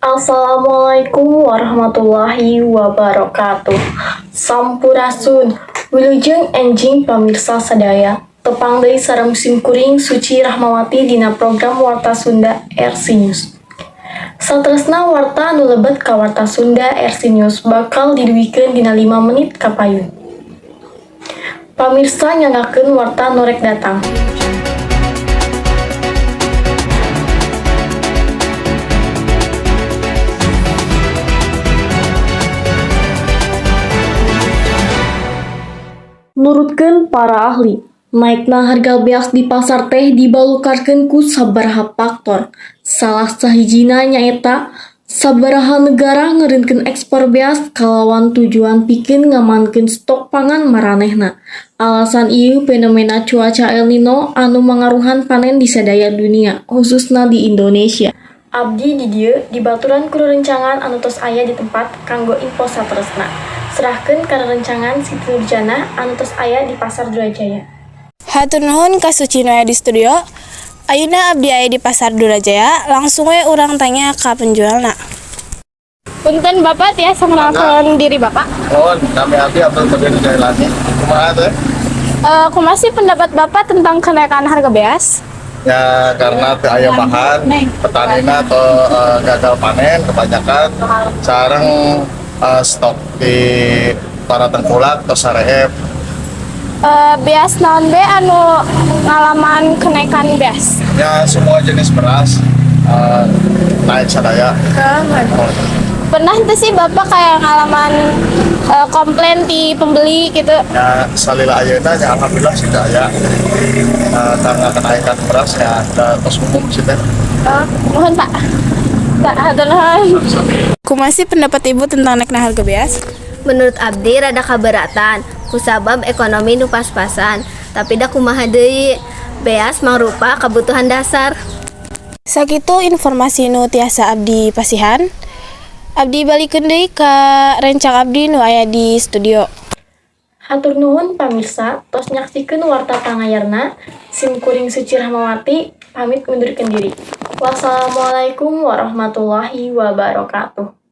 Assalamualaikum warahmatullahi wabarakatuh. Sampurasun. Wilujeng enjing pamirsa sadaya. Tepang deui sareng sim kuring Suci Rahmawati dina program Warta Sunda RC News. Satresna warta anu lebet ka Warta Sunda RC News bakal didugikeun dina 5 menit kapayun. Pamirsa, nyanggakeun warta nu rek datang. Nurutkeun para ahli, naikna harga beas di pasar teh dibalukarkeun ku sabaraha faktor. Salah sahijina nyaeta sabaraha negara ngeureunkeun ekspor beas kalawan tujuan pikeun ngamankeun stok pangan maranehna. Alasan ieu fenomena cuaca El Nino anu mangaruhan panen di sadaya dunia, khususna di Indonesia. Abdi di dieu dibaturan ku rerencangan anu tos aya di tempat kanggo info saterusna. Serahkeun ka rerencangan Siti Nurjana anu tos aya di Pasar Durajaya. Hatur nuhun ka Suci nu aya di studio. Ayeuna abdi aya di Pasar Durajaya, langsung we urang tanya ka penjualna. Punten, Bapak, tiasa ngenalkeun diri Bapak? Mohon, nami abdi Abdul Qadir Jailani. Kumaha teh? Kumaha sih pendapat Bapak tentang kenaikan harga beas? Ya, karena teu aya bahan, petanina atau gagal panen kebanyakan, sareng stok di para tengkulak atau sareep. Beas naon be anu ngalaman kenaikan beas? Ya, semua jenis beras naik sadaya. Pernah teu sih Bapak kayak ngalaman komplain di pembeli gitu? Ya, salila ayeuna ya alhamdulillah sih teu aya. Karena kenaikan beras ya da tos umum sih teh. Mohon, Pak. Pak, hatur nuhun. Kumaha sih pendapat Ibu tentang naiknya harga beas? Menurut abdi rada kaberatan kusabab ekonomi nu pas-pasan, tapi da kumaha deui, beas mangrupa kebutuhan dasar. Sakitu informasi nu tiasa abdi pasihan. Abdi balikeun deui ka rencang abdi nu aya di studio. Hatur nuhun pamirsa tos nyaksikeun warta panganyarna. Sim kuring Suci Rahmawati pamit undurkeun diri. Wassalamualaikum warahmatullahi wabarakatuh.